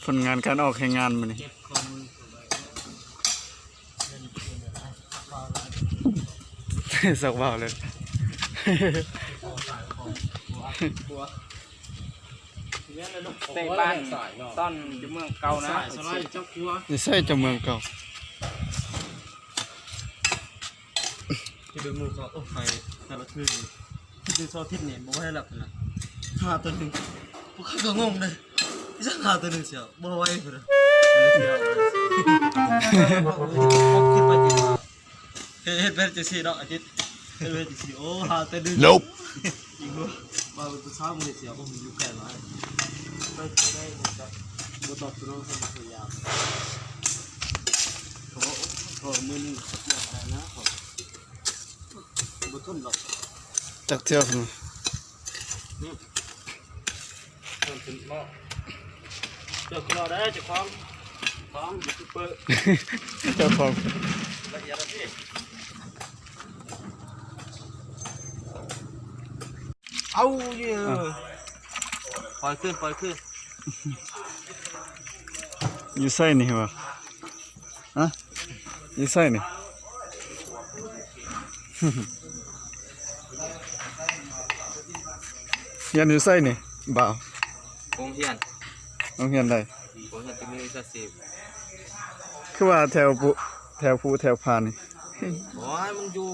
ຜົນງານການອອກແຮງງານມື້ນີ້ ສັກວາວເລີຍ ແຕ່ບ້ານຕອນຢູ່ເມືອງເກົ່ານະ ຢູ່ໃສເຈົ້າເມືອງເກົ່າ? ທີ່ເບິ່ງໝູ່ເຂົາ ໂອ້ ໄປແຕ່ລະຄືນນີ້ ຄືເສົາອາທິດນີ້ບໍ່ໃຫ້ຫຼັບນະ ຫາໂຕໜຶ່ງ ຂ້ອຍກໍງົງເດ້ ອີຫຍັງຫາໂຕໜຶ່ງເສຍ ບໍ່ໄຫວພຸ້ນນະ ເຮັດໄປຈິວ່າ ເຮັດ ເຮັດໄປຈັ່ງຊີ້ເນາະ ອາທິດ ເຮັດໄປຈັ່ງຊີ້ ໂອ້ ຫາໂຕໜຶ່ງ Nope. ອີກບໍ່ ວ່າແຕ່ເຊົ້າມື້ເສຍ ໂອ້ ຢູ່ໄກຫຼາຍ ໄປໄດ້ ບໍ່ຕອບໂຕ້ ພະຍາຍາມ ເພາະວ່າມື້ໜຶ່ງເຂົາເສຍໄປນະ ເຂົາບໍ່ທົນດອກ ຈັກເທື່ອພຸ້ນ ເພິ່ນຂຶ້ນເນາະ ເຈົ້າຂຶ້ນເນາະ ໄດ້ເຈົ້າຂອງ ຂອງຢູທູບເບີ ເຈົ້າຂອງ ລະອຽດລະຕິ ເອົາເຢີ ອ່ະ ປ່ອຍຄືນ ປ່ອຍຄືນ ຢູ່ໃສນີ້ຫວາ? ຮະ? ຢູ່ໃສນີ້? ຮຽນຢູ່ໃສນີ້ບ່າວ? ໂຮງຮຽນ ໂຮງຮຽນໃດ? ໂຮງຮຽນເຕັກນິກວິຊາຊີບ ຄືວ່າແຖວພູ ແຖວພູແຖວຜານີ້? ໂອ້ຍ ມັນຢູ່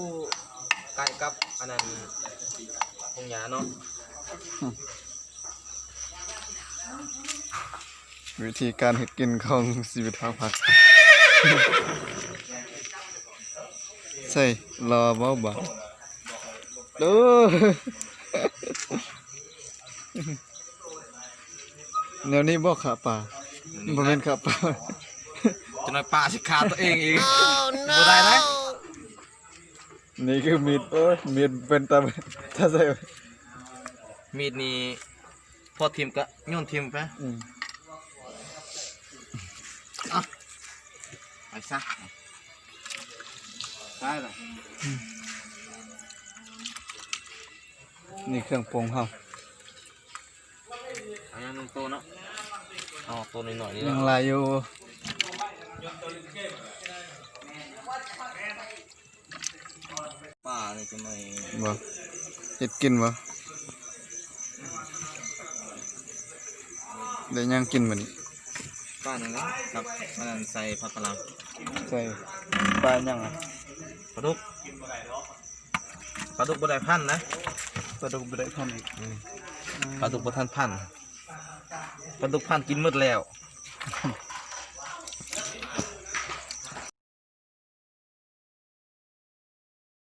ໃກ້ກັບອັນນັ້ນ ໂຮງຢາເນາະ. ວິທີການເຮັດກິນຂອງຊີວິດເຮົາພັກ ໃສ່ລໍເວົ້າບາດ ເດີ ແນວນີ້ບໍ່ຂ້າປາ ບໍ່ແມ່ນຂ້າປາ ຈະໜ້ອຍປາຊິຂ້າຕົວເອງອີກ ບໍ່ໄດ້ນະ. ນີ້ຄືມີດ ໂອ້ຍ ມີດເປັນຕາ ຕາໃສ່ ມີດນີ້ພໍຖິ້ມກະໂຍນຖິ້ມໄປ ອືມ ເອົາ ໄປຊະ ໄປລະ ອືມ ນີ້ເຄື່ອງປຸງເຮົາ. ເອົາຫຍັງໜຶ່ງໂຕເນາະ ເອົາໂຕນ້ອຍໆນີ້ ຍັງຫຼາຍຢູ່ ປານີ້ຈະໜ້ອຍ ບໍ່ ເຮັດກິນບໍ່ ໄດ້ຫຍັງກິນມື້ນີ້? ປານີ້ແຫຼະ ກັບອັນນັ້ນ ໃສ່ຜັກກະຫຼໍ່າ ໃສ່ປາຫຍັງອະ? ປາດຸກ. ປາດຸກບໍ່ໄດ້ພັນນະ ປາດຸກບໍ່ໄດ້ພັນອີກ ອືມ ປາດຸກບໍ່ທັນພັນ ປາດຸກພັນກິນໝົດແລ້ວ